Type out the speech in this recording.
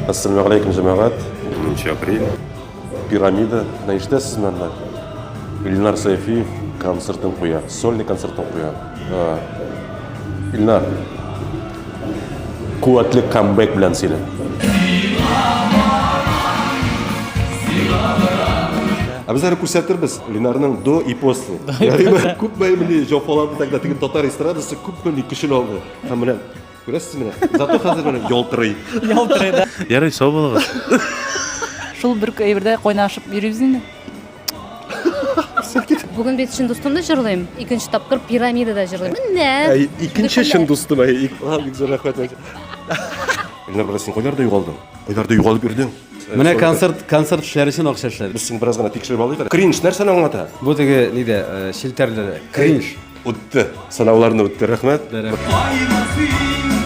Ассаламу алейкум, җәмәгать. 10 апрель. Пирамида. Менә ишетәсезме анда? Илнар Сайфиев концертын куя, сольный концертын куя. Илнар, куәтле камбэк белән сине. Ә без әле күрсәтербез Ленарның до и после. Ярыймы? Күпме милли җафаланды тогда теге татар эстрадасы күпме милли көчен алды. Һәм менә күрәсез менә. Зато хәзер менә ялтырый. Ялтырый да. Ярый, сау булыгыз. Шул бер әйбердә кайнашып йөрибез инде. Бүген бит чын дустымны җырлыйм. Икенче тапкыр пирамидада җырлыйм. Менә. Әй, икенче чын дустым, әй. Бик зур рәхмәт. Илнар, брат, син кайларда югалдың? Кайларда югалып йөрдең? Менә концерт, концерт эшләр өчен акча эшләдек. Без сине бераз гына тикшереп алыйк әле. Кринж нәрсәне аңлата? Бу теге нидә, э, челтәрләре. Кринж. Үтте. Сынауларны үтте. Рәхмәт. Рәхмәт.